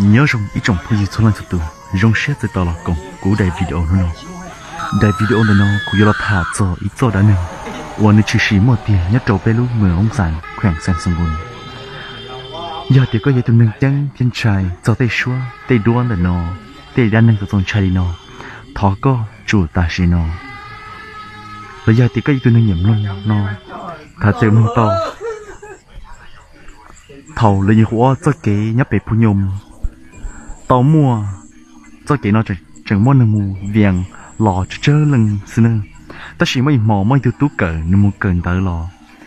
Nyob zoo ib tsoom phooj ywg txhua leej txhua tus, zoo siab txais tos los koom kuv daim video hnub no. Daim video ntawm no kuv yuav los tham txog ib txoj dab neeg uas nws tshwm sim muaj tiag nyob rau peb lub moos Loob Xas, khweem Xeev Xeev Pos. Yog tias koj yog ib tug neeg ceeb thiab ntshai txog tej suab tej duab ntawm no, tej dab neeg txaus ntshai li no, thov koj tsum tam sim no. Los yog tias koj yog ib tug neeg nyiam mloog no, thov txawm mloog tau. Thaum lawv nyuam qhuav ua txoj kev nyob pem Phu Nyoos tau muaj, txoj kev no tseem muaj neeg mus vias los tsawg tsawg leej xwb na. Tab sis muaj ib hmo muaj ib tug tub kawm nws mus kawm ntawv los,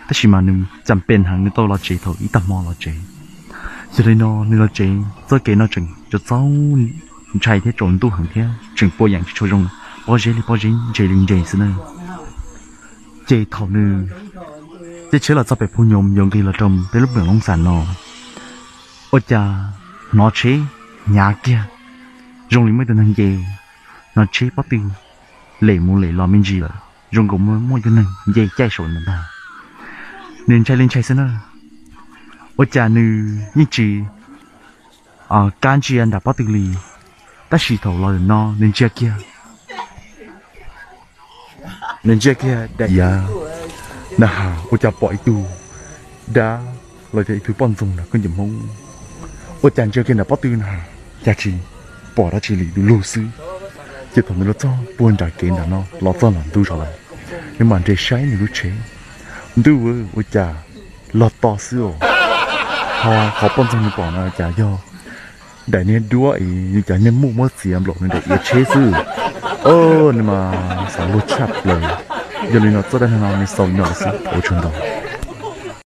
tab sis mas nws cas pes heev nws tau los tsev thaum ib tag hmo los tsev. Yog li no nws los tsev txoj kev no tseem tsaus ntshai thiab tsaus ntuj heev thiab tseem pua yeem tsis tshua zoo, pob zeb li pob zeb, ntses li ntses xwb na. Ces thaum nws caij tsheb los txog pem Phu Nyoos yuav nqis los rau peb lub moos Loob Xas no, ua cas hnov tsheb hnyav kiag, zoo li muaj ib tug neeg nce, hnov tsheb pob tw lem mus lem los me ntsis lawm, zoo nkaus muaj ib tug neeg nce caij saum ntag. Nws ntshai li ntshai xwb na, ua cas nws yeej tsis kab ntsia nram pob tw li, tab sis thaum los no nws ntsia kiag, nws ntsia kiag daim yav na has ua cas pom ib tug dab los yog ib tug poj ntxoog nram koj nce Hmoob, ua cas ntsia kiag nram pob tw na has cas tsis pom dab tsi li, du lug xwb. Ces thaum nws los txog puag nram kev nram no los txog nram ntug zos lawm, nws mam nres saib nws lub tsheb, ntuj, ua cas log to xwb os. Ho qhov poj ntxoog nws pom no cas yog daim niag duab es nws cov niag muj muab txiav nplaum nws daim iav tsheb xwb. Nws mas xav luag tshaj plaws. Yog li no txoj dab neeg no nws xaus li no xwb, ua tsaug ntau.